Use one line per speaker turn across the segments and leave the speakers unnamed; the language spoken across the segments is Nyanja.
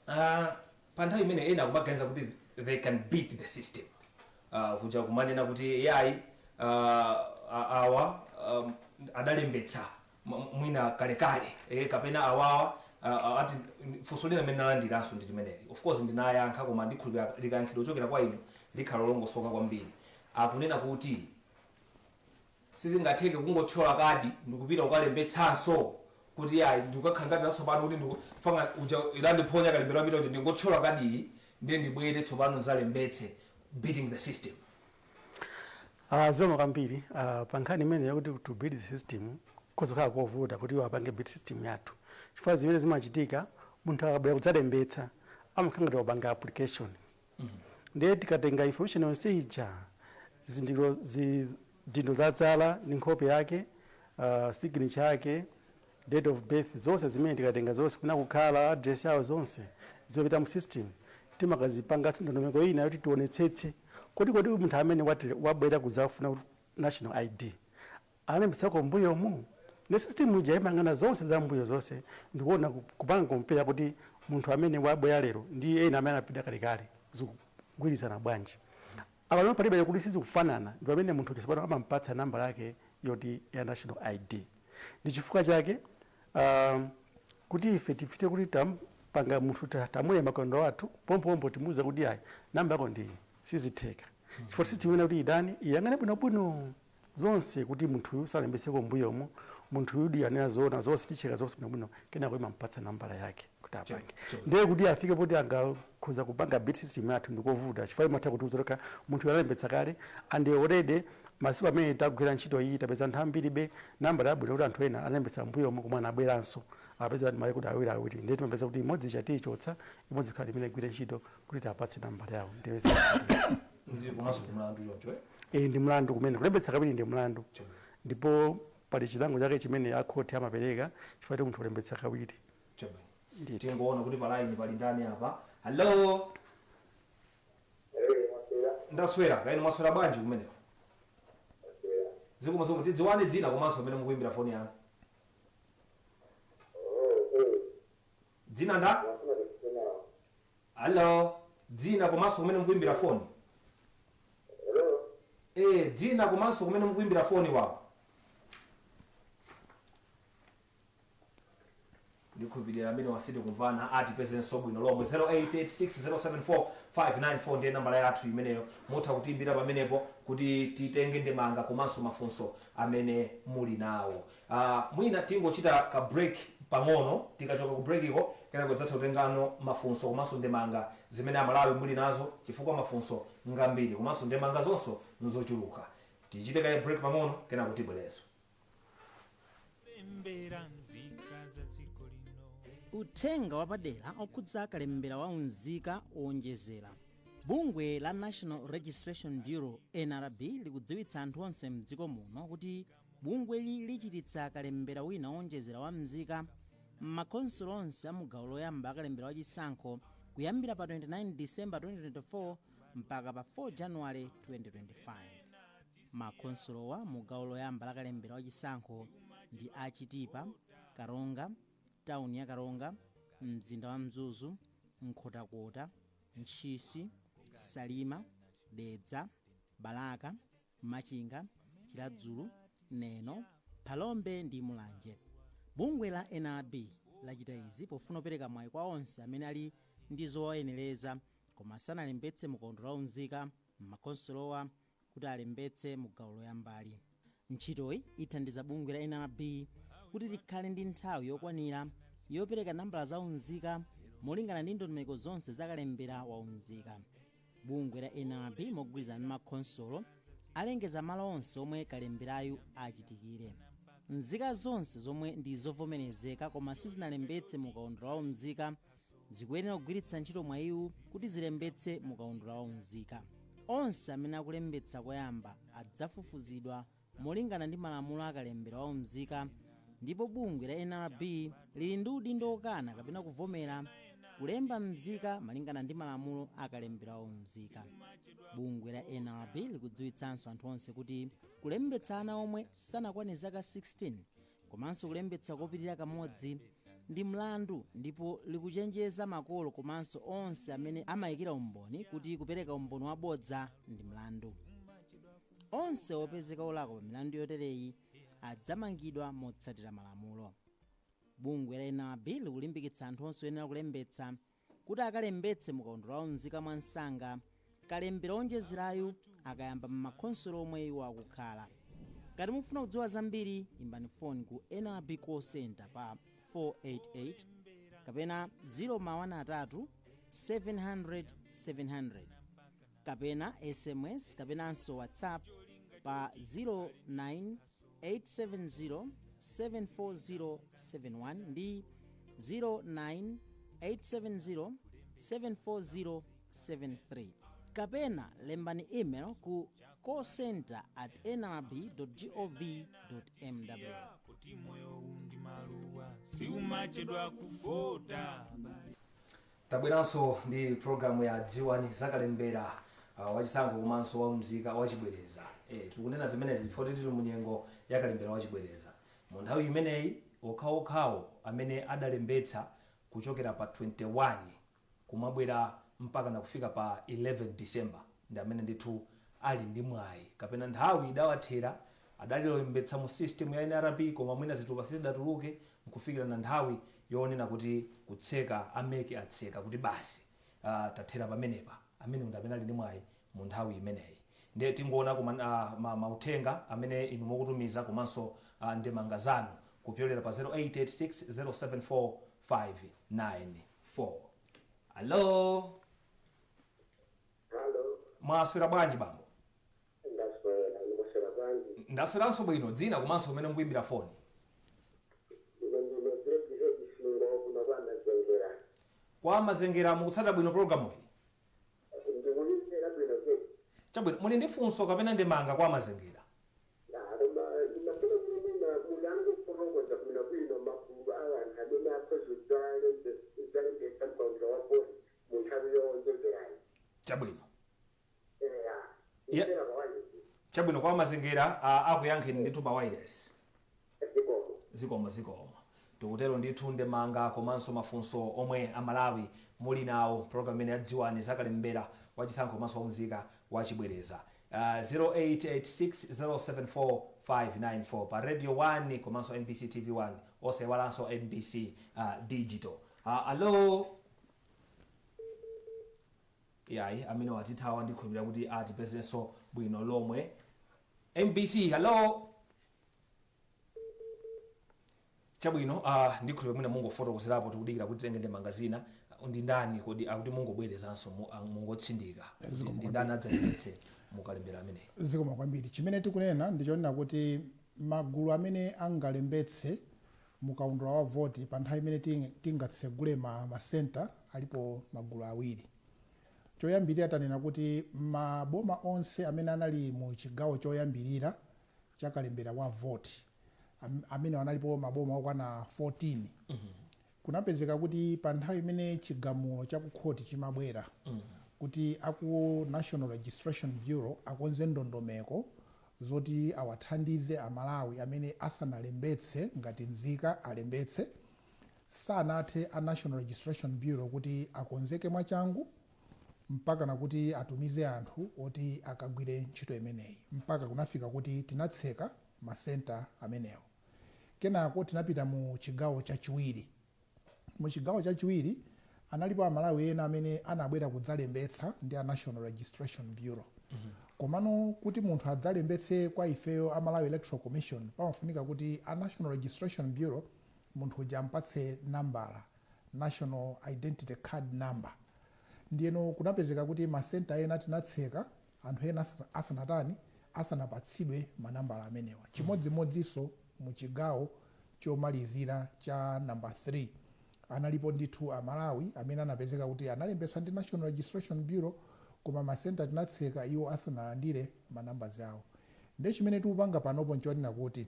Pa nthawi imene ena akumaganiza kuti they can beat the system, kuja kumanena kuti yayi, awa adalembetsa mwina kalekale, kapena awawa, ati funso lina limene nalandiranso ndi limeneli. Of course ndinayankha, koma ndikhulupirira likayankhidwa kuchokera kwa inu likhala lolongosoka kwambiri. Akunena kuti sizingatheke kungothyola kadi ndikupita kukalembetsanso, kuti ayi, ndikukakhala ngati tsopano kuti ndikufanga uja ilandiphonya kalembero apita kuti ndingothyola kadi iyi, ndiye ndibwere tsopano nzalembetse, beating the system.
Zikomo kwambiri. Pa nkhani imene yakuti to beat the system, kozokhala kovuta kuti iwo apange beat system yathu, chifukwa zimene zimachitika, munthu akabwera kudzalembetsa amakhala ngati wapanga application. Ndiye tikatenga information yonse ija, zizindikiro, dindo zadzala ndi nkhope yake, signature yake, date of birth, zonse zimene tikatenga zonse, kuna kukhala, address yawo, zonse zimapita mu system. Timakazipanga ndondomeko ina yoti tionetsetse kuti munthu amene wabwera kudzafuna national ID alembetsako mbuyomu. Ne system ija imayang'ana zonse za mbuyo zonse ndikuona kupanga compare kuti munthu amene wabwera lero ndi ena amene anapita kalekale zikugwirizana bwanji. Apano palibe kuti sizikufanana, ndi pamene munthu tsopano amampatsa namba yake yoti ya national ID. Ndi chifukwa chake kuti ife tipite kuti tampanga munthu, tamulemba kaundula wathu pompopompo, timuuza kuti ayi, namba yako ndi, sizitheka, chifukwa system imene kuti idani iyang'ane bwinobwino zonse kuti munthuyu salembetseko mbuyomo, munthuyu di anena zoona zonse, ticheka zonse bwinobwino, kenako imampatsa nambala yake kuti apange. Ndiye kuti afike poti angakhoza kupanga beat system yathu ndikovuta, chifukwa imatha kutiuza tokha munthu alembetsa kale. And already masiku amene tagwira ntchito iyi tapeza anthu ambiribe nambala yabwino, kuti anthu ena alembetsa mbuyomo komwe anabweranso apeza mali kuti awiri awiri. Ndiye timapeza kuti imodzi chatiichotsa, imodzi khala imene igwire ntchito kuti tiapatse nambala yawo. Ndiye
Ndi komanso ndi mlandu choncho, eh?
Eh, ndi mlandu kumene kulembetsa kawiri ndi mlandu. Ndipo pali chilango chake chimene akhoti amapereka chifukwa kuti munthu ulembetsa kawiri.
Ndithu. Tingoona kuti pa line pali ndani apa. Hello? Ndaswera kaini. Mwaswera bwanji kumeneko? Zikomo, zikomo. Tidziwane dzina komanso pamene mukuimbira foni yanu. Dzina nda? Hello, dzina komanso kumene mukuimbira foni. Eh, dzina komanso kumene mukuimbira foni wawo. Ndikhulupirira amene wasiti kumvana, atipezenso bwino lomwe. 0886074594 ndiye nambala yathu imeneyo. Mutha kutiimbira pamenepo kuti titenge ndemanga komanso mafunso amene muli nawo. Mwina tingochita ka break pang'ono. Tikachoka ku break iko, kenako tidzatha kutengano mafunso komanso ndemanga zimene Amalawi muli nazo, chifukwa mafunso ngambiri komanso ndemanga zonso nzochuluka. Tichite kaye break pang'ono, kenako tibwerenso.
Lembera nzika za dziko lino.
Uthenga wapadera okhudza kalembera wa unzika owonjezera. Bungwe la National Registration Bureau, NRB, likudziwitsa anthu onse mdziko muno kuti bungweli lichititsa kalembera wina owonjezera wa mzika m'makhonsolo onse a mugawo loyamba akalembera wachisankho kuyambira pa 29 Disemba 2024 mpaka pa 4 Januwale 2025. Makhonsolowa mu gawo loyamba la kalembera wachisankho ndi a Chitipa, Karonga, tawuni ya Karonga, mzinda wa Mzuzu, Nkhotakota, Ntchisi, Salima, Dedza, Balaka, Machinga, Chiradzulu, Neno, Phalombe ndi Mulanje. Bungwe la NRB lachita izi pofuna kupereka mwayi kwa onse amene ali ndi zowayenereza koma sanalembetse mu kaundula wa unzika m'makhonsolowa kuti alembetse mu gawo loyambali. Ntchitoyi ithandiza bungwe la NRB kuti likhale ndi nthawi yokwanira yopereka nambala za unzika molingana ndi ndondomeko zonse za kalembera wa unzika. Bungwe la NRB mogwirizana ndi makhonsolo alengeza malo onse omwe kalemberayu achitikire. Nzika zonse zomwe ndi zovomerezeka koma sizinalembetse mu kaundula wa unzika zikuyenera kugwiritsa ntchito mwayiwu kuti zilembetse mu kaundula wa unzika. Onse amene akulembetsa koyamba adzafufuzidwa molingana ndi malamulo akalembera wa unzika, ndipo bungwe la NRB lili ndi udindo wokana kapena kuvomera kulemba mzika malingana ndi malamulo akalembera wa unzika. Bungwe la NRB likudziwitsanso anthu onse kuti kulembetsa ana omwe sanakwane zaka 16 komanso kulembetsa kopitirira kamodzi Ndi mlandu, ndipo likuchenjeza makolo komanso onse amene amayikira umboni kuti kupereka umboni wabodza ndi mlandu. Onse opezeka olakwa pa milandu yotereyi adzamangidwa motsatira malamulo. Bungwe la NRB likulimbikitsa anthu onse oyenera kulembetsa kuti akalembetse mukaundula wa unzika mwansanga kalembera onjezerayu akayamba m'makhonsolo omwe iwo akukhala. Ngati mufuna kudziwa zambiri, imbani foni ku NRB call center pa 488 kapena 0 700 700 kapena SMS kapenanso WhatsApp pa 09870 74071 ndi 09870 74073, kapena lembani email ku callcenter@nrb.gov.mw.
Kuti moyo undi maluwa siumachedwa kufota.
Tabweranso ndi programu ya Dziwani Zakalembera wachisankho komanso waunzika wachibwereza. Tikunena zimenezi chifukwa tili munyengo yakalembera wachibwereza. Mu nthawi imeneyi, okhaokhawo amene adalembetsa kuchokera pa 21 kumabwera mpaka nakufika pa 11 December ndi amene ndithu ali ndi mwayi, kapena nthawi idawathera, adalilembetsa mu system ya NRB koma mwina zitupa sizidatuluke nkufikira na nthawi yonena kuti kutseka, a MEC atseka kuti basi, tathera pamenepa. Amene ndi amene ali ndi mwayi mu nthawi imeneyi. Ndiye tingoona kuma mauthenga amene inu mukutumiza komanso ndemanga zanu kupyolera pa 0886 074 594. Alo?
Halo.
Mwaswera bwanji, bambo?
Ndaswera, ndikuswera bwanji?
Ndasweranso bwino. Dzina komanso kumene mukuimbira foni?
Ine ndine Great Chisingo, kuno kwa Mazengera.
Kwa Mazengera. Mukutsata bwino programu iyi?
Ndikulimvera bwino ke.
Chabwino, muli ndi funso kapena ndemanga kwa Mazengera?
Koma ndimafuna kuti mwina mulangofotokoza bwino bwino magulu a anthu amene akhoza kudzalembetsa mkaundula wa voti mu nthawi yowonjezerayi.
Chabwino.
Eya. Ndimvera pawayilesi.
Chabwino, kwa Mazengera akuyankheni ndithu pa wireless.
Zikomo.
Zikomo, zikomo. Tikutero ndithu, ndemanga komanso mafunso omwe Amalawi muli nawo, program imene yadziwani zakalembera wachisankho komanso waunzika wachibwereza, 0886074594 pa Radio 1 komanso MBC TV 1, osayiwalanso MBC Digital. Alo? Yayi, amene watithawa, ndikhulupirira kuti atipezenso bwino lomwe. MBC, hello? Chabwino, ndikhulupirira mwina mungofotokozerapo, tikudikira kuti tenge ndemanga zina. Ndi ndani kodi akuti mungobwerezanso mungotsindika kuti ndi ndani adzalembetse mukalembera ameneyi?
Zikomo kwambiri. Chimene tikunena ndichonena kuti magulu amene angalembetse mukaundula wa voti pa nthawi imene tingatsegule ma center alipo magulu awiri. Choyambirira, tanena kuti maboma onse amene anali mu chigawo choyambirira chakalembera wa voti, amene analipo maboma okwana 14, kunapezeka kuti pa nthawi imene chigamulo chakukhoti chimabwera kuti aku National Registration Bureau akonze ndondomeko zoti awathandize Amalawi amene asanalembetse ngati nzika alembetse, sanathe a National Registration Bureau kuti akonzeke mwachangu mpaka nakuti atumize anthu oti akagwire ntchito imeneyi, mpaka kunafika kuti tinatseka masenta amenewo. Kenako tinapita mu chigawo chachiwiri. Mu chigawo chachiwiri analipo Amalawi ena amene anabwera kudzalembetsa ndi a National Registration Bureau. Komano kuti munthu adzalembetse kwa ifeyo a Malawi Electoral Commission, pamafunika kuti a National Registration Bureau munthu uja ampatse nambala, national identity card number. Ndiyeno kunapezeka kuti masenta ena tinatseka anthu ena asanatani, asanapatsidwe manambala amenewa. Chimodzimodzinso mu chigawo chomalizira cha number 3, analipo ndithu Amalawi amene anapezeka kuti analembetsa ndi National Registration Bureau, koma masenta tinatseka iwo asanalandire manamba awo. Ndiye chimene tikupanga panopo nchonena kuti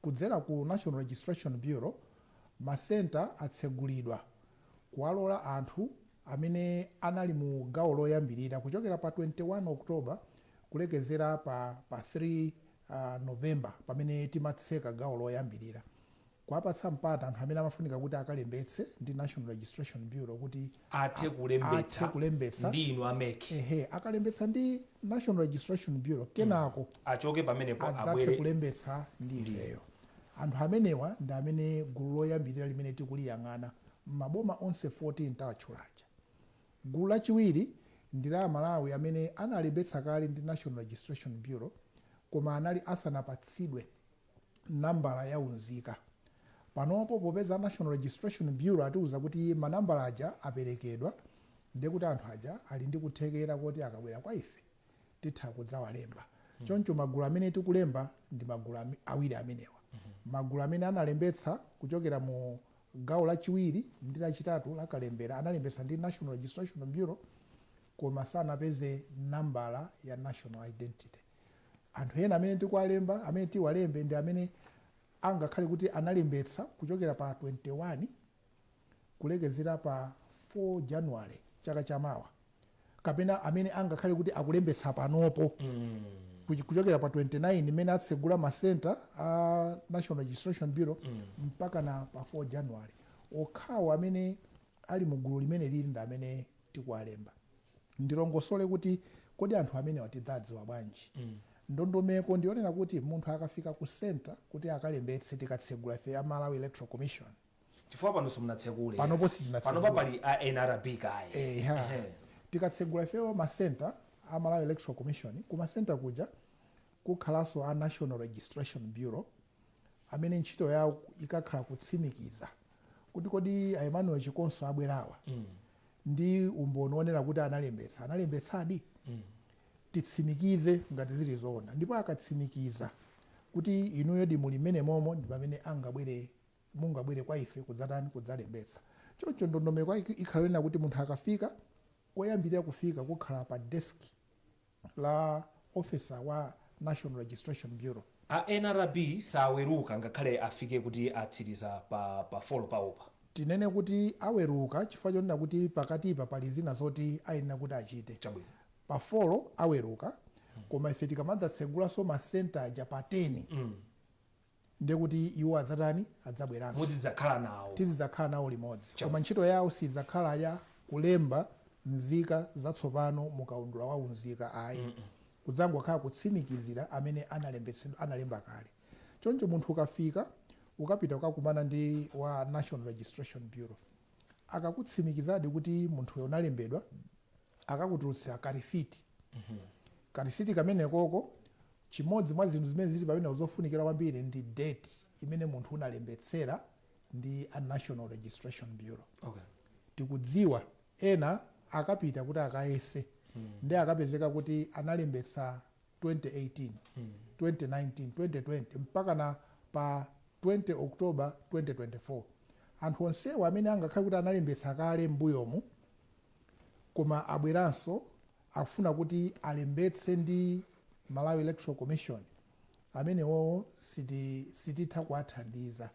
kudzera ku National Registration Bureau, masenta atsegulidwa kuwalola anthu amene anali mu gawo loyambirira kuchokera pa 21 October kulekezera pa 3 November, pamene timatseka gawo loyambirira. Kuwapatsa mpata anthu amene amafunika kuti akalembetse ndi National Registration Bureau kuti
athe kulembetsa
athe kulembetsa
ndi inu a MEC.
Ehe, akalembetsa ndi National Registration Bureau, kenako
achoke pamenepo
adzathe
abwere
kulembetsa ndi ifeyo. Anthu amenewa ndi amene gulu loyambirira limene tikuliyang'ana m'maboma onse 14 tawatchulaja. Gulu lachiwiri ndi la Amalawi amene analembetsa kale ndi National Registration Bureau koma anali asanapatsidwe nambala ya unzika. Panopo popeza National Registration Bureau atiuza kuti manambala aja aperekedwa, ndiye kuti anthu aja ali ndi kuthekera kuti akabwera kwa ife titha kudzawalemba. Choncho magulu amene tikulemba ndi magulu awiri amenewa: magulu amene analembetsa kuchokera mu gawo lachiwiri ndi lachitatu lakalembera, analembetsa ndi National Registration Bureau koma sanapeze nambala ya national identity. Anthu ena amene tikuwalemba, amene tiwalembe, ndi amene angakhale kuti analembetsa kuchokera pa 21 kulekezera pa 4 January chaka chamawa, kapena amene angakhale kuti akulembetsa panopo kuchokera pa 29 imene atsegula masenta a National Registration Bureau mpaka na pa 4 January. Okhawo amene ali mu gulu limene lili ndi amene tikuwalemba. Ndilongosole kuti kodi anthu amenewa tidzadziwa bwanji? Ndondomeko ndionena kuti munthu akafika ku center kuti akalembetse, tikatsegula ife ya Malawi Electoral Commission,
Chifukwa pano simunatsekule.
Panopo sitinatsekule.
Panopa pali a NRB kaye.
Eha. Tikatsegula ifeyo masenta a Malawi Electoral Commission, ku masenta kuja kukhalanso a National Registration Bureau amene ntchito yawo ikakhala kutsimikiza kuti kodi a Emmanuel Chikonso abwerawa ndi umboni wonena kuti analembetsa, analembetsadi, titsimikize ngati zili zoona. Ndipo akatsimikiza kuti inuyo di muli mmene momo, ndi pamene angabwere, mungabwere kwa ife kudzatani? Kudzalembetsa. Choncho ndondomeko ikhala yonena kuti munthu akafika, koyambirira kufika kukhala pa desk la officer wa National Registration Bureau.
A NRB saweruka ngakhale afike kuti atsiriza pa 4 paopa?
Tinene kuti aweruka, chifukwa chonena kuti pakatipa pali zina zoti ayenera kuti achite. Pa 4 aweruka, koma ife tikamadzatsegulaso masenta aja pa 10, ndiye kuti iwo adzatani? Adzabweranso.
Muzidzakhala nawo.
Tizidzakhala nawo limodzi, koma ntchito yawo sidzakhala ya kulemba nzika zatsopano mukaundula wa unzika, ayi. Kudzangokhala kutsimikizira amene analembetsedwa, analemba kale. Choncho munthu ukafika, ukapita ukakumana ndi wa National Registration Bureau. Akakutsimikizadi kuti munthuyo unalembedwa, akakutulutsira karisiti. Karisiti kamenekoko, chimodzi mwa zinthu zimene zili pamene zofunikira kwambiri ndi date imene munthu unalembetsera ndi a National Registration Bureau. Tikudziwa ena akapita kuti akayese, ndi akapezeka kuti analembetsa 2018, 2019, 2020 mpaka na pa 20 October 2024. Anthu onsewa amene angakhale kuti analembetsa kale m'mbuyomu koma abweranso akufuna kuti alembetse ndi Malawi Electoral Commission, amenewo sititha kuwathandiza,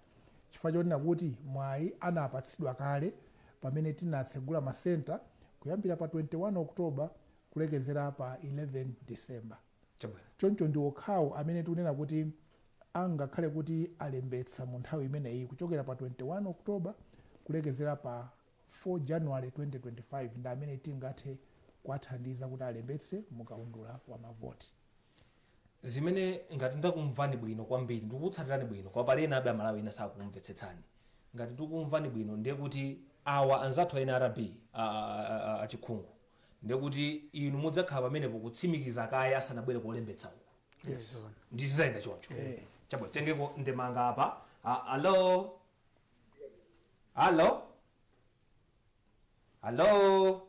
chifukwa chonena kuti mwayi anapatsidwa kale pamene tinatsegula masenta kuyambira pa 21 October kulekezera pa 11 December. Choncho ndi okhawo amene tikunena kuti angakhale kuti alembetsa mu nthawi imeneyi kuchokera pa 21 October kulekezera pa 4 January 2025 ndi amene tingathe kuwathandiza kuti alembetse mukaundula wa mavoti.
Zimene ngati ndakumvani bwino kwambiri, ndikukutsatirani bwino, kwa pali ena abe Amalawi ena sakumvetsetsani. Ngati ndikukumvani bwino, ndiye kuti awa anzathu a NRB achikhungu, ndiye kuti inu mudzakhala pamenepo kutsimikiza kaye asanabwere kolembetsa uku?
Yes.
Ndizayenda choncho? Chabwino, tengeko ndemanga apa. Alo, alo, alo?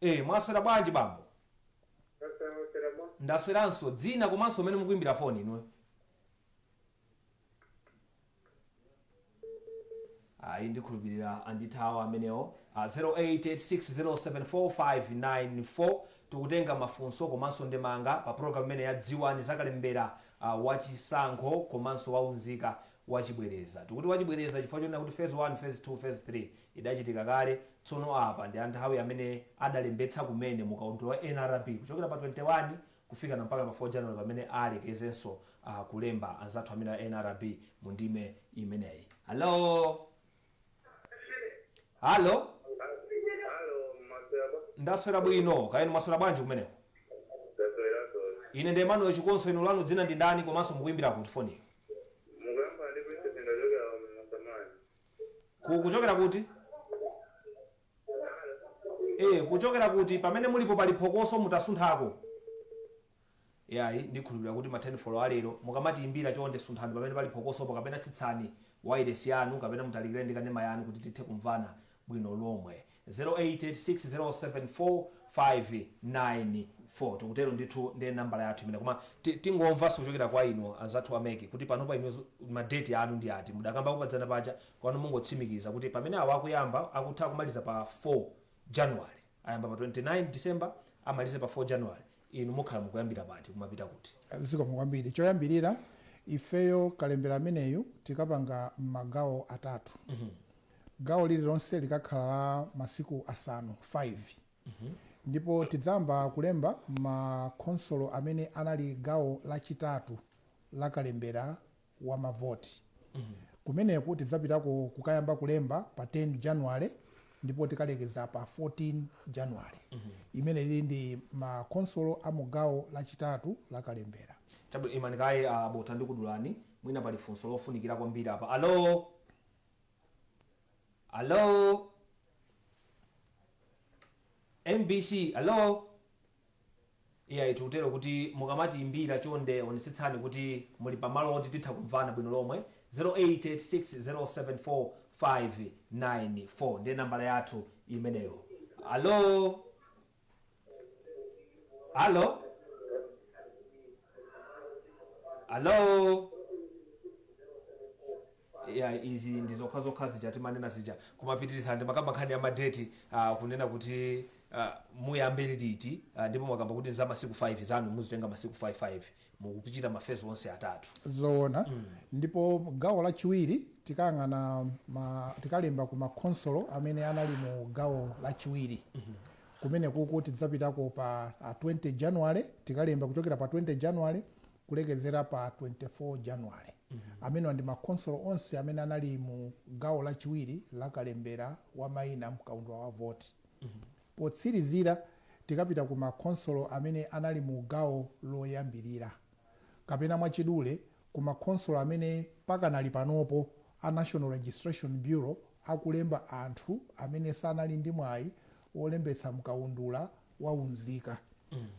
Alo.
Mwaswera bwanji, bambo?
Ndaswera.
Ndasweranso. Dzina komanso umene mukuimbira foni inuyo? Ayi, ndikhulupirira andithawa amenewo. 0886074594. Tikutenga mafunso komanso ndemanga pa program imene yadziwani zakalembera wachisankho komanso waunzika wachibwereza. Tikuti wachibwereza chifukwa chonena kuti phase 1, phase 2, phase 3 idachitika kale. Tsono apa ndi anthawi amene adalembetsa kumene mukaundula wa NRB kuchokera pa 21 kufika na mpaka pa 4 January pamene alekezenso. kulemba anzathu amene a NRB mu ndime imeneyi. Hello, hello.
Halo, maswera.
Ndaswera bwino, kaya inu mwaswera bwanji kumeneko?
Ndasweraso.
Ine ndi Emmanuel Chikonso. Inu lanu dzina ndi ndani komanso mukuimbira kuti foniyo?
Mukuyamba ndi Princess, ndachokera Masamani.
Kuchokera kuti? Kuchokera kuti? Pamene mulipo pali phokoso, mutasunthako. Yayi, ndikhulupirira kuti ma 10 follow alero mukamatiimbira, chonde sunthani pamene pali phokosopo kapena tsitsani wireless yanu kapena mutalikire ndi kanema yanu kuti tithe kumvana bwino lomwe. 0886074594, tikutero ndithu, ndiye nambala yathu imene. Koma tingomvanso kuchokera kwa inu anzathu a MEC kuti panopa inu madeti anu ndi ati? Mudakamba kupadzana paja kwanu, mungotsimikiza kuti pamene awo akuyamba akutha kumaliza pa 4 January, ayamba pa 29 December, amalize pa 4 January, inu mukhala mukuyambira pati kumapita kuti?
Zikomo kwambiri. Choyambirira, ifeyo kalembera ameneyu tikapanga magawo atatu. Gawo lililonse likakhala la masiku asanu, 5, ndipo tidzayamba kulemba makhonsolo amene anali gawo lachitatu la kalembera wa mavoti. Kumeneku tidzapitako kukayamba kulemba pa 10 January ndipo tikalekeza pa 14 January. Imene ili ndi makhonsolo a mugawo lachitatu la kalembera.
Chabwino, imani kaye abota, ndikudulani, mwina pali funso lofunikira kwambiri apa. Alo, alo, MBC, alo. Iya, tikutero kuti mukamatiimbira, chonde onetsetsani kuti muli pamalo oti titha kumvana bwino lomwe. 0886074594 ndiye nambala yathu imeneyo. Alo, alo, alo. Ya, izi ndi zokhazokha zija timanena zija. Kumapitirizana ndi makamba nkhani ya madeti, kunena kuti muyambe liti, ndipo mwakamba kuti za masiku 5 zanu muzitenga masiku 55 mukuchita ma phase onse atatu.
Zoona. Ndipo gawo lachiwiri tikayang'ana tikalemba ku makhonsolo amene anali mu gawo lachiwiri. Kumene kuku tidzapitako pa 20 January, tikalemba kuchokera pa 20 January kulekezera pa 24 January. Amenewa ndi makhonsolo onse amene anali mu gawo lachiwiri la kalembera wa mayina mkaundula wa voti. Potsirizira tikapita ku makhonsolo amene anali mu gawo loyambirira, kapena mwachidule ku makhonsolo amene pakanali panopo a National Registration Bureau akulemba anthu amene sanali ndi mwayi wolembetsa mkaundula wa unzika.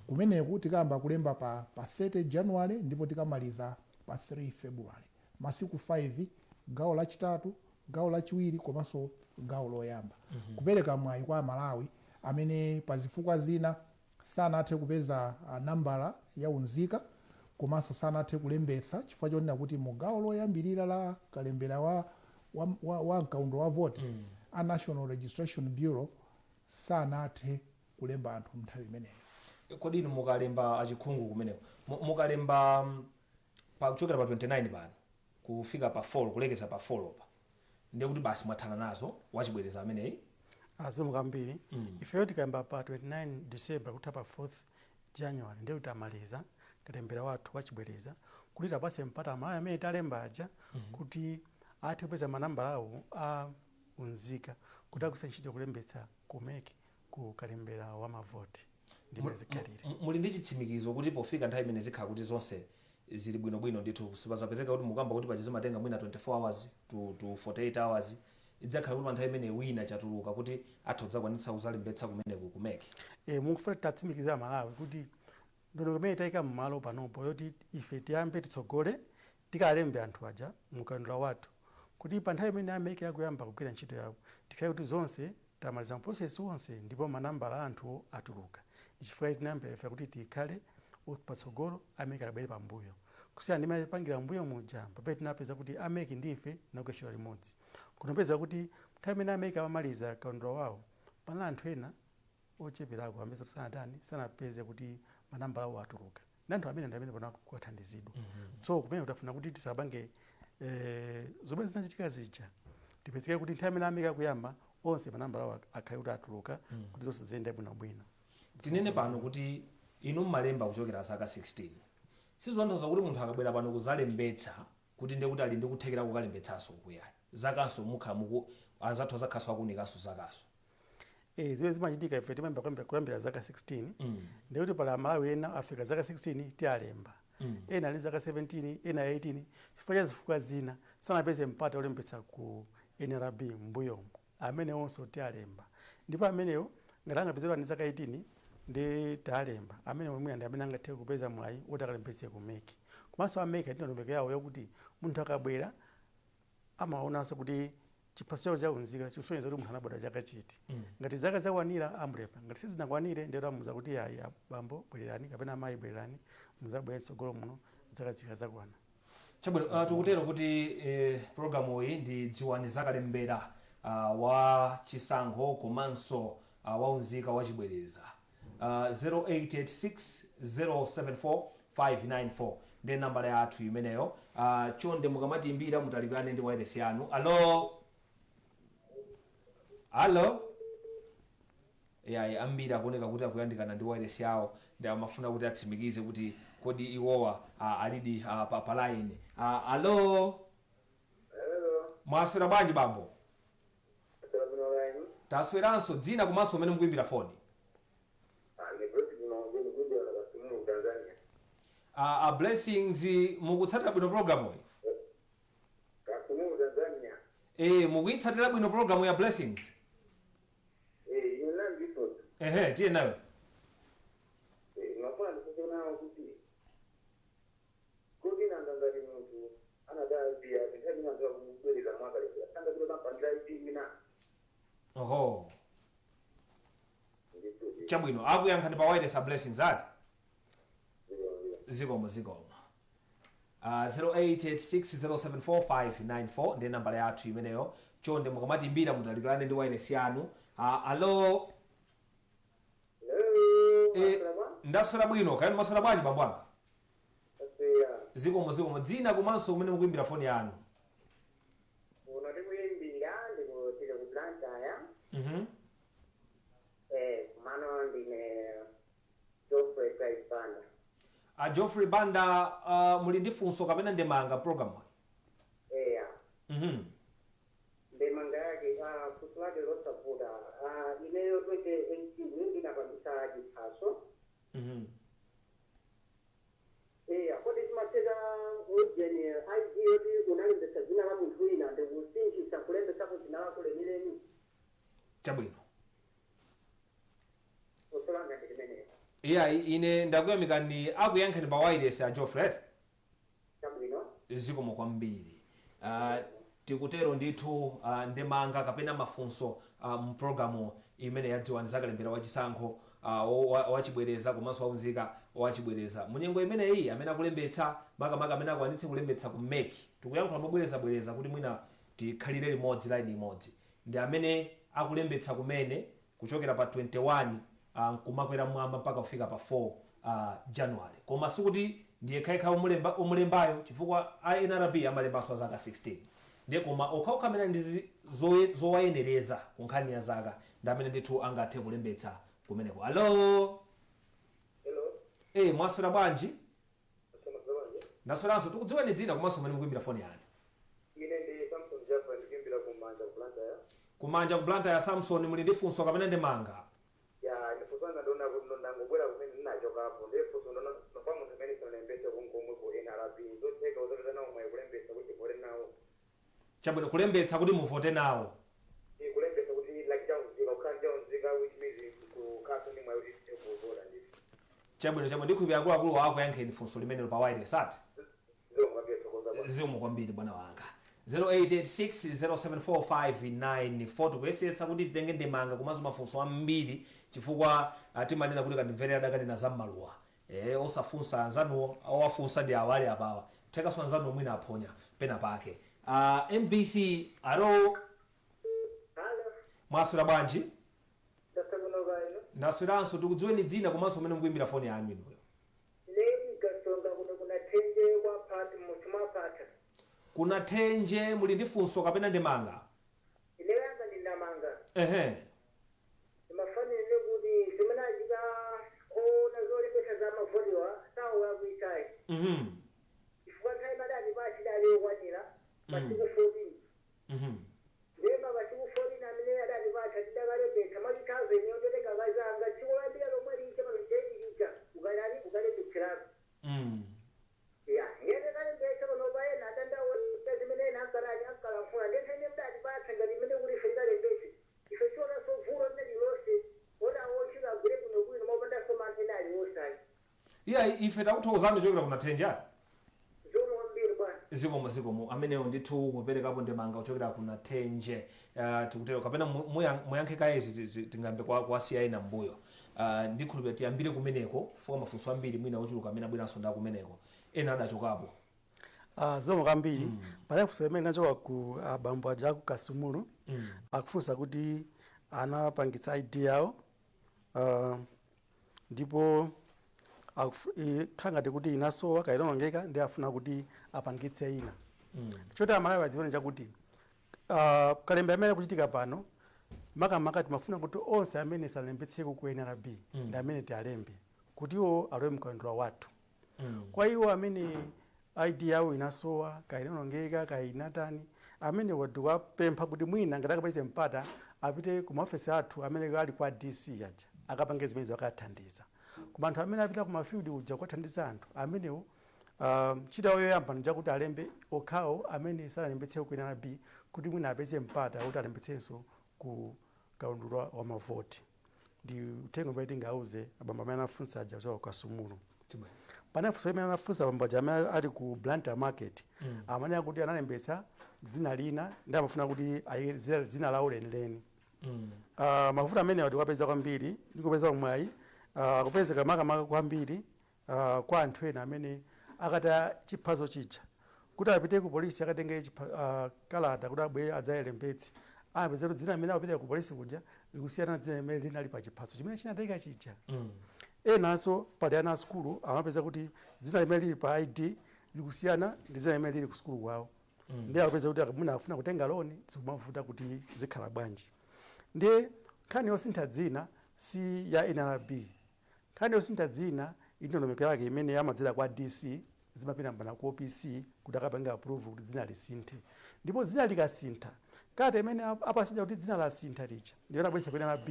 Kumeneku tikayamba kulemba pa 30 January ndipo tikamaliza pa 3 February. Masiku 5, gawo lachitatu, gawo lachiwiri komanso gawo loyamba, kupereka mwayi kwa Amalawi amene pa zifukwa zina sanathe kupeza nambala ya unzika komanso sanathe kulembetsa chifukwa chonena kuti mu gawo loyambirira la kalembera wa mkaundula wa voti a National Registration Bureau sanathe kulemba anthu nthawi imeneyo.
Kodi inu mukalemba achikhungu kumeneko, mukalemba pa kuchokera pa 29 pano kufika pa 4, kulekeza pa 4 pa, ndiye kuti basi mwathana nazo wachibwereza ameneyi?
Zikomo kwambiri. Ifeyo tikayamba pa 29 December kutha pa 4th January, ndiye kuti tamaliza kalembera wathu wachibwereza, kuti tapase mpata Amalawi amene talemba aja kuti athe kupeza manambala awo a unzika kuti agwiritse ntchito kulembetsa ku MEC ku kalembera wa mavoti, ndimene zikhalire.
Muli ndi chitsimikizo kuti pofika nthawi imene zikhala kuti zonse zili bwinobwino ndithu, sipazapezeka kuti mukamba kuti paja zimatenga mwina 24 hours to 48 hours, idzakhala kuti pa nthawi imene wina chatuluka kuti atha kudzakwanitsa kuzalembetsa kumeneku ku MEC?
Mukufuna tatsimikizira Malawi kuti ndondomeko imene tayika mmalo panopo yoti ife tiyambe titsogole tikalembe anthu aja mukaundula wathu, kuti pa nthawi imene a MEC akuyamba kugwira ntchito yawo tikhale kuti zonse tamaliza process wonse ndipo manambala a anthuwo atuluka. Ndichifukwa tinayambira ife kuti tikhale patsogolo, a MEC abwere pambuyo, kusiyana ndi imene tipangira mbuyo muja pamene tinapeza kuti a MEC ndi ife tinagwira ntchito limodzi. Kunapeza kuti nthawi imene a MEC amamaliza kaundula wawo, panali anthu ena ocheperako amene sanatani, sanapeze kuti manambala awo atuluka, ndi anthu amene ndi amene pano kukathandizidwa. So kumene kutafuna kuti tisapange zomwe zinachitika zija, tipezeke kuti nthawi imene a MEC akuyamba onse manambala awo akhale kuti atuluka, kuti zonse ziyende bwinobwino.
Tinene pano kuti inu mmalemba kuchokera zaka 16. Sizotanthauza kuti munthu akabwera pano kuzalembetsa kuti ndiye kuti ali ndi kuthekera kukalembetsanso kuyayi. Zakanso mukhala muku anzathu azakhaso akunikanso zakaso.
Zimene zimachitika, ife timayamba kuyambira zaka 16. Ndikuti pala Amalawi ena afika zaka 16, tialemba. Ena ali zaka 17, ena 18, chifukwa cha zifukwa zina sanapeze mpata olembetsa ku NRB m'mbuyomo. Amene onso tialemba, ndipo amenewo ngati angapezedwa ndi zaka 18 ndi talemba, amene mwina ndi amene angathe kupeza mwayi woti akalembetse ku MEC. Komanso a MEC ati ndondomeko yawo yakuti munthu akabwera amaonanso kuti chiphaso chawo chaunzika chikusonyeza kuti munthu anabadwa chaka chiti. Ngati zaka zakwanira, amulemba. Ngati sizinakwanire, ndiye amuza kuti, "Ayi bambo, bwererani," kapena, "Amayi, bwererani, muzabwere mtsogolo muno zaka zikazakwana."
Chabwino, tikutero kuti programu iyi ndi Dziwani Zakalembera wa chisankho komanso waunzika wachibwereza. 0886 074 594 ndiye nambala yathu imeneyo. Chonde mukamatiimbira mutalikirane ndi wireless yanu. Alo, alo. Yayi, ambiri akuoneka kuti akuyandikana ndi wireless yawo, ndi amafuna kuti atsimikize kuti kodi iwowa alidi pa line. Alo.
Hello.
Mwaswera bwanji, bambo?
Asalamu.
Tasweranso. Dzina komanso umene mukuimbira foni?
Ni Blessing Maongeni, kuimbira na Kasumulu, Tanzania.
Blessings, mukutsatira bwino programu iyi?
Kasumulu, Tanzania.
Mukuyitsatira bwino programu ya, Blessings?
Eh, ine ndifunso.
Ehe, tiye nayo.
Eh, mafuna ndifunse nawo kuti nanga ngati munthu anadaya ID yake, nthawi ina kubwereza mwaka lero, angapita kampangira ID ina?
Oho.
Ndithu.
Chabwino, akuyankhani pa wireless a Blessings ati. Zikomo, zikomo. 0886074594 ndiye nambala yathu imeneyo. Chonde mukamatimbira mutalikirane ndi wireless yanu. Alo.
Hello.
Ndaswera bwino, kayani mwaswera bwanji, bambo anga?
Aswera.
Zikomo, zikomo. Dzina komanso kumene mukuimbira foni yanu?
Kuno tikuyimbira ndikutile ku Blantyre. Kumano ndine Geoffrey Clive Banda.
Geoffrey Banda, muli ndi funso kapena ndemanga program?
Eya. Ndemanga yake, funso lake losavuta. Ineyo 2018 ndinapangisa chiphaso. Eya, kodi chimatheka ujeni ID yoti unalembesa dzina la munthu wina ndikusinthisa kulembesapo dzina lako lenileni?
Chabwino.
Funso langa ndi limenelo.
Iya, ine ndakuyamikani. Akuyankhani pa wireless a Geoffrey.
Chabwino.
Zikomo kwambiri. Tikutero ndithu, ndemanga kapena mafunso mpulogalamu imene yadziwani zakalembera wachisankho wachibwereza komanso waunzika wachibwereza. Munyengo imeneyi amene akulembetsa, makamaka amene akwanitse kulembetsa ku MEC, tikuyankhula mobwerezabwereza kuti mwina tikhalire limodzi, line imodzi, ndi amene akulembetsa kumene kuchokera pa 21 nkumakwera mwamba mpaka kufika pa 4 January. Koma sikuti ndiye khayekha omulembayo, chifukwa a NRB amalembanso a zaka 16. Ndiye koma okhaokha amene ali ndi zowayenereza ku nkhani ya zaka ndi amene ndithu angathe kulembetsa kumeneko. Alo.
Hello.
Mwaswera bwanji?
Aswera.
Ndasweranso. Tikudziweni dzina komanso kumene mukuimbira foni yanu?
Ine ndi Samson Jaffa, ndikuimbira kumanja ku Blantyre.
Kumanja ku Blantyre, Samson, muli ndi funso kapena ndemanga?
Ya, ndifunso langa, ndiona kuti ndangobwera kumene ndinachokapo, ndiye funso ndona kwa munthu amene sanalembetse kunkomwe ku NRB, zotheka uzapeza nawo mwayi kulembetsa kuti vote nawo?
Chabwino, kulembetsa kuti muvote nawo?
Kulembetsa kuti like chaunzika, kukhala chaunzika, which means kukhalanso ndi mwayi kuti tithe kuvota ndithu.
Chabwino, chabwino. Ndikhulupirira akuluakulu akuyankheni funso limenelo pa wireless ati.
Zikomo kwambiri, thokoza bwana.
Zikomo kwambiri, bwana wanga. 0886074594. Tikuyesetsa kuti titenge ndemanga komanso mafunso ambiri, chifukwa timanena kuti kandimverera adakanena za mmaluwa. Osafunsa anzanuwo, owafunsa ndi awali apawa, thekanso anzanuwo mwina aphonya pena pake. MBC, alo.
Halo.
Mwaswera bwanji?
Ndaswera kaino.
Ndasweranso. Tikudziweni dzina komanso umene mukuimbira foni yanu inuyo?
Leni Gasonga, kuno kuna Thenje kwa Phata, muchimapata.
Kuna Thenje, muli ndi funso kapena ndemanga?
Ine yanga ndi ndemanga. Imafanire kuti zimene achita ona zolembetsa za mavotiwa sawo yakuitayi. Chifukwa nthawi madani pachidali yokwanira masiku 14. Ndema masiku 14 amene adani pacha tidakalembetsa mwachitsanzo ineyo ndetenga kazanga tsiku loyambira lomwe lija pa 28 lija ukalani ukalembetseratu. Ya, yene kalembetsa panopa ena adandaula zimene ena ankalani ankalankhula ndethene mdati patsa ngati imene kuti ife tikalembetse ife tionanso vuto limene lilonse onawo ntchito agwire bwinobwino mopandanso mantha ena aliwonse.
Iya, ife takuthokozani kuchokera ku Nathenje.
Zikomo kwambiri, bwana.
Zikomo, zikomo. Amenewo ndithu kuperekapo ndemanga kuchokera ku Nathenje. Tikutero kapena muyankhe kaezi tingambe kwasiya ena mbuyo. Ndikhulupirira tiyambire kumeneko chifukwa mafunso ambiri mwina ochuluka amene abweranso nda kumeneko, ena adachokapo.
Ah, zikomo kwambiri. Pali funso imene inachoka ku abambo aja ku Kasumulu. Akufunsa kuti anapangitsa ID yawo, ndipo khala ngati kuti inasowa kainonongeka, ndi afuna kuti apangitse ina. Choti Amalawi adzione chakuti kalembe amene akuchitika pano, makamaka timafuna kuti onse amene sanalembetseko ku NRB ndi amene tialembe kuti iwo alowe mkaundula wathu. Kwa iwo amene ID yawo inasowa, kainonongeka, kainatani, amene wadiwapempha kuti mwina ngati akapeze mpata apite ku maofesi athu amene ali kwa DC aja, akapange zimenezo, akathandiza. Koma anthu amene apita ku mafield uja kukathandiza anthu amenewo, ntchito yawo yoyamba njakuti alembe okhawo amene sanalembetseko ku NRB kuti mwina apeze mpata kuti alembetsenso ku kaundula wa mavoti. Ndi uthenga umene tingauze abambo amene anafunsa aja kuchoka ku Kasumulu. Pane funso imene anafunsa abambo aja amene ali ku Blantyre Market. Amanena kuti analembetsa dzina lina ndi amafuna kuti ayike dzina lawo lenileni. Mavuto amene tikapeza kwambiri ndikupeza mwayi kupezeka makamaka kwambiri kwa anthu ena amene akata chiphaso chija kuti apite ku polisi akatenge kalata kuti abwere adzayilembetse, amapeza kuti dzina limene akupita ku polisi kuja likusiyana na dzina limene linali pa chiphaso chimene chinateka chija. Enanso pali ana a sukulu amapeza kuti dzina limene lili pa ID likusiyana ndi dzina limene lili ku sukulu kwawo. Ndiye akupeza kuti mwina afuna kutenga loni, zikumavuta kuti zikhala bwanji. Ndiye nkhani yosintha dzina si ya NRB. Nkhani yosintha dzina ili ndondomeko yake imene amadzera kwa DC, zimapita mpaka ku OPC kuti akapange approve kuti dzina lisinthe. Ndipo dzina likasintha, kalata imene apasidwa kuti dzina lasintha lija ndiyo anabweretsa ku NRB.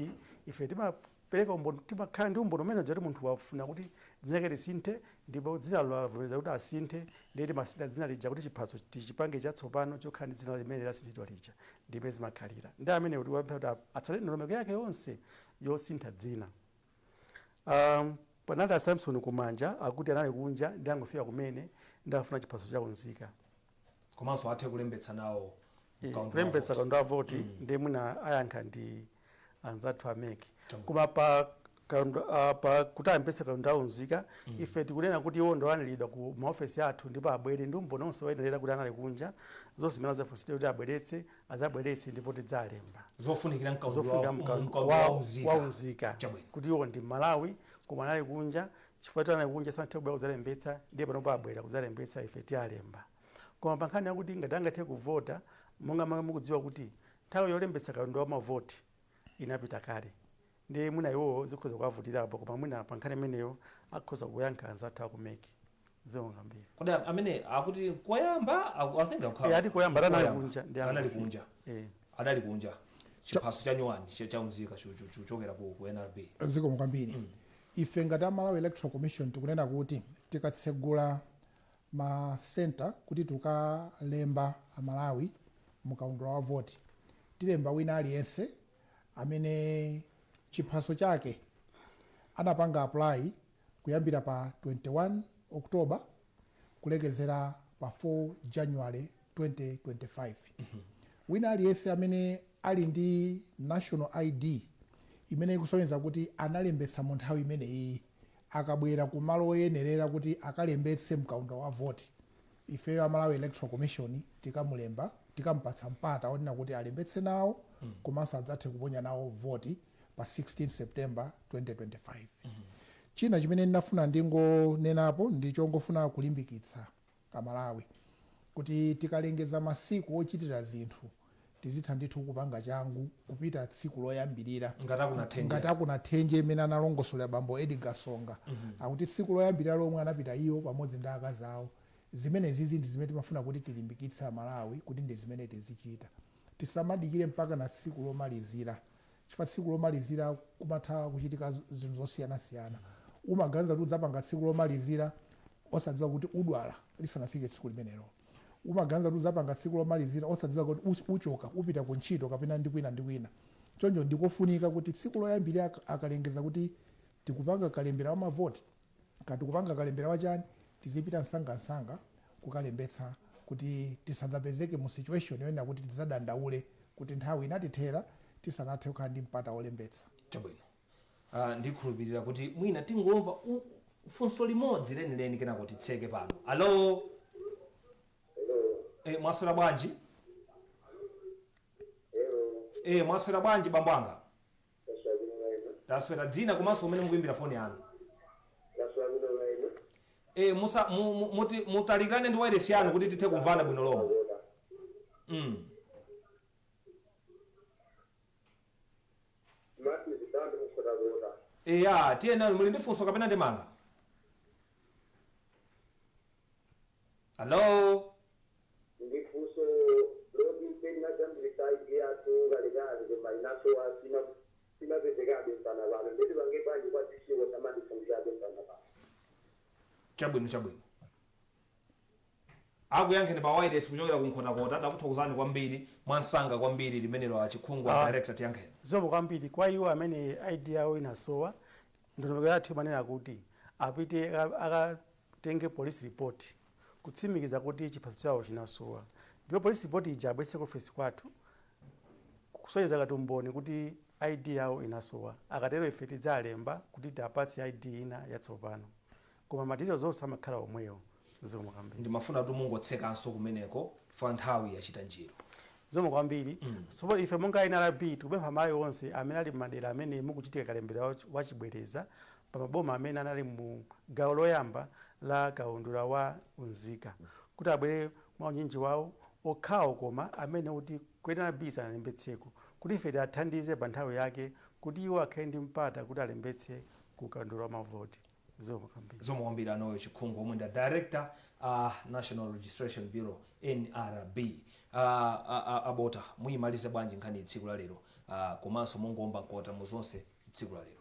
Ife timapereka umboni, timakhala ndi umboni umene uja kuti munthu wafuna kuti dzina lake lisinthe ndipo dzina lavomereza kuti asinthe. Ndiye timasintha dzina lija kuti chiphaso tichipange chatsopano chokhala ndi dzina limene lasinthidwa lija. Ndimene zimakhalira. Ndi amene kuti wapempha kuti atsate ndondomeko yake yonse yosintha dzina. Panali a Samson Kumanja, akuti anali kunja ndi angofika kumene ndi afuna chiphaso chaunzika
komanso athe kulembetsa nawo mkaundula
kulembetsa
wa voti.
Kaundula wa voti ndi mwina ayankha ndi anzathu a MEC. Koma pa pa kuti alembetse kaundula waunzika, ife tikunena kuti iwo ndolandiridwa ku maofesi athu ndipo abwere ndi umboni onse oyenerera kuti anali kunja, zonse zimene azafunsidwe kuti abweretse, azabweretse ndipo tidzalemba.
Zofunikira mkaundula
zofunika
mkaundula waunzika.
Waunzika.
Chabwino.
Kuti iwo ndi Malawi koma anali kunja, chifukwa kuti anali kunja sanathe kubwera kudzalembetsa, ndiye panopo abwera kudzalembetsa, ife tialemba. Koma pa nkhani yakuti ngati angathe kuvota, monga momwe mukudziwa kuti nthawi yolembetsa kaundula wa mavoti inapita kale, ndiye mwina iwowo zikhoza kuwavutirapo. Koma mwina pa nkhani imeneyo akhoza kuyankha anzathu aku MEC. Zikomo kwambiri.
Kodi amene akuti koyamba I think
Eh, ati koyamba anali
koyamba.
kunja ndi
anali
angofika.
kunja. Adali kunja, chiphaso cha nyuwani chaunzika chochokera ku NRB.
Zikomo kwambiri. Ife ngati a Malawi Electoral Commission tikunena kuti tikatsegula ma center kuti tikalemba Amalawi mukaundula wa voti, tilemba wina aliyense amene chiphaso chake anapanga apply kuyambira pa 21 October kulekezera pa 4 January 2025. Wina aliyense amene ali ndi national ID imene ikusonyeza kuti analembetsa mu nthawi imeneyi, akabwera ku malo oyenerera kuti akalembetse mkaundula wa voti, ifeyo a Malawi Electoral Commission tikamulemba, tikampatsa mpata onena kuti alembetse nawo komanso adzathe kuponya nawo voti pa 16 September 2025. China chimene ndinafuna ndingonenapo ndi chongofuna kulimbikitsa Amalawi kuti tikalengeza masiku ochitira zinthu, Tizitha ndithu kupanga changu kupita tsiku loyambirira.
Ngati akunathenje.
Ngati akunathenje imene analongosolera bambo Edgar Songa, akuti tsiku loyambirira lomwe anapita iwo pamodzi ndi akazi awo. Zimene zizi ndi zimene timafuna kuti tilimbikitse Amalawi kuti ndi zimene tizichita. Tisamadikire mpaka na tsiku lomalizira, chifukwa tsiku lomalizira kumatha kuchitika zinthu zosiyanasiyana. Umaganiza kuti udzapanga tsiku lomalizira, osadziwa kuti udwala lisanafike tsiku limenelo. Umaganiza kuti udzapanga tsiku lomalizira, osadziwa kuti uchoka upita ku ntchito kapena ndi kwina ndi kwina. Choncho ndikofunika kuti tsiku loyambirira akalengeza kuti tikupanga kalembera wa mavoti, kati kupanga kalembera wachani, tizipita msangamsanga kukalembetsa kuti tisadzapezeke mu situation yoyena kuti tidzadandaule kuti nthawi inatithera tisanathe kukhala ndi mpata wolembetsa.
Chabwino, ndikhulupirira kuti mwina tingomva funso limodzi lenileni, kenako titseke pano. Alo?
Hello.
Mwaswera bwanji?
Hello.
Mwaswera bwanji, bambo anga?
Taswera bwino inu?
Taswera. Dzina komanso umene mukuimbira foni yanu?
Taswera bwino inu?
Musa mutalikirane ndi wireless yanu kuti tithe kumvana bwino lomwe.
Kota. Matthews Banda, Nkhotakota.
Eya, tiyena, muli ndi funso kapena ndemanga? Alo?
Ndi funso loti tinajambulisa ID yathu kalekale, koma inasowa, simapezekabe mpaka pano. Ndeti pange bwanji kwa dziko samatithandizabe mpaka pano?
Chabwino, akuyankheni pa wireless kuchokera ku Nkhotakota. Takuthokozani kwambiri. Mwansanga kwambiri limenelo, achikhungu. Director, tiyankheni.
Zikomo kwambiri. Kwa iwo amene ID yawo inasowa, ndondomeko yathu imanena kuti apite akatenge police report kutsimikiza kuti chiphaso chawo chinasowa, ndipo police report ija abwetse ku ofesi kwathu kusonyeza ngati umboni kuti ID yawo inasowa. Akatero ife tidzalemba kuti tiapatse ID ina yatsopano, koma ma details onse amakhala omwewo. Zikomo kwambiri.
Ndimafuna kuti mungotsekanso kumeneko fa nthawi yachita njiro.
Zikomo kwambiri. So ife monga NRB tikupempha Malawi onse amene ali m'madera amene mukuchitika kalembera wachibwereza pa maboma amene anali mu gawo loyamba la kaundula wa unzika kuti abwere mwa unyinji wawo, okhawo koma amene kuti ku NRB sanalembetseko, kuti ife tiathandize pa nthawi yake kuti iwo akhale ndi mpata kuti alembetse ku kaundula wa mavoti. Zikomo kwambiri.
Zikomo kwambiri, anoyo Chikhungu, omwe ndi director National Registration Bureau, NRB. Abota, muyimalize bwanji nkhani tsiku la lero, komanso mungomba mkota mu zonse tsiku la lero?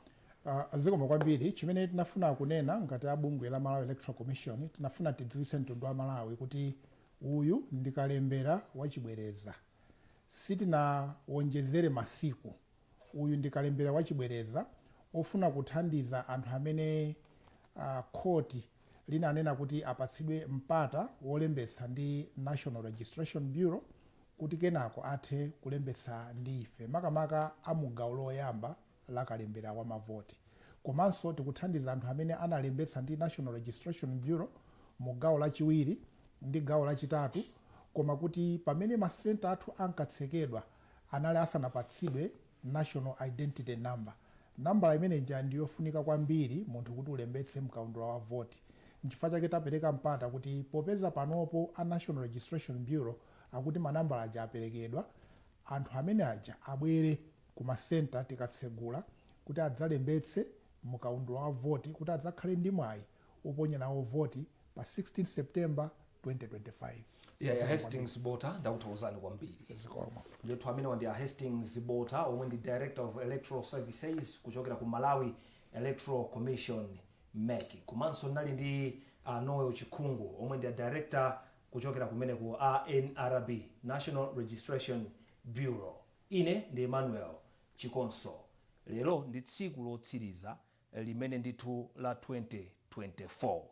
Zikomo kwambiri. Chimene tinafuna kunena ngati abungwe la Malawi Electoral Commission, tinafuna tidziwitse mtundu wa Malawi kuti uyu ndi kalembera wachibwereza. Sitinawonjezere masiku. Uyu ndi kalembera wachibwereza ofuna kuthandiza anthu amene khoti linanena kuti apatsidwe mpata wolembetsa ndi National Registration Bureau kuti kenako athe kulembetsa ndi ife, makamaka amugawo loyamba la kalembera wa mavoti. Komanso tikuthandiza anthu amene analembetsa ndi National Registration Bureau mu gawo lachiwiri ndi gawo lachitatu, koma kuti pamene masenta athu ankatsekedwa anali asanapatsidwe national identity number. Nambala imeneja ndiyofunika kwambiri munthu kuti ulembetse mkaundula wa voti. Nchifukwa chake tapereka mpata kuti popeza panopo a National Registration Bureau akuti manambala aja aperekedwa, anthu amene aja abwere ku masenta tikatsegula kuti adzalembetse mukaundula wa voti, kuti adzakhale ndi mwayi oponya nawo voti pa 16 September 2025.
Yeah, Hastings Bota, ndakuthokozani kwambiri.
Zikomo.
Ndithu amene ndi a Hastings Bota, omwe ndi Director of Electoral Services kuchokera ku Malawi Electoral Commission, MEC. Komanso ndinali ndi Noel Chikhungu, omwe ndi a director kuchokera kumeneku a NRB, National Registration Bureau. Ine ndi Emmanuel Chikonso. Lero ndi tsiku lotsiriza limene ndithu la 2024.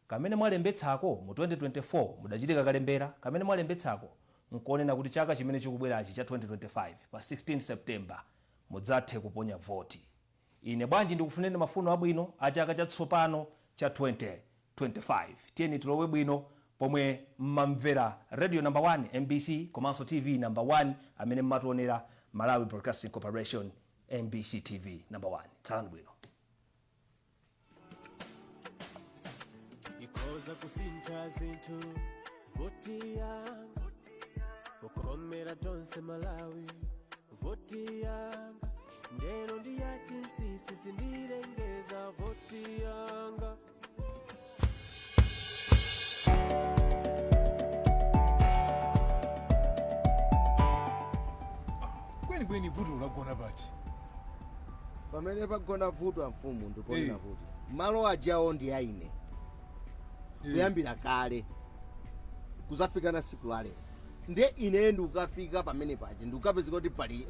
Kamene mwalembetsako mu 2024 mudachitika kalembera, kamene mwalembetsako nkuonena kuti chaka chimene chikubwerachi cha 2025 pa 16 September mudzathe kuponya voti. Ine bwanji ndikufuneni mafuno abwino a chaka chatsopano cha 2025. Tiyeni tilowe bwino pomwe mmamvera radio number 1 MBC, komanso TV number 1 amene mmationera, Malawi Broadcasting Corporation, MBC TV number 1. Tsalani bwino.
Ikhoza kusintha zinthu voti yanga. Ukomera tonse Malawi, voti yanga ndeno ndi ya chinsinsi, sindilengeza voti yanga.
Kwenikweni vuto lagona pati?
Pamene pagona vuto, amfumu, ndiponena kuti malo ajawo ndi aine kuyambira kale kuzafika na siku lalero. Ndiye ine ndikukafika pamene paja, ndikukapezeka kuti pali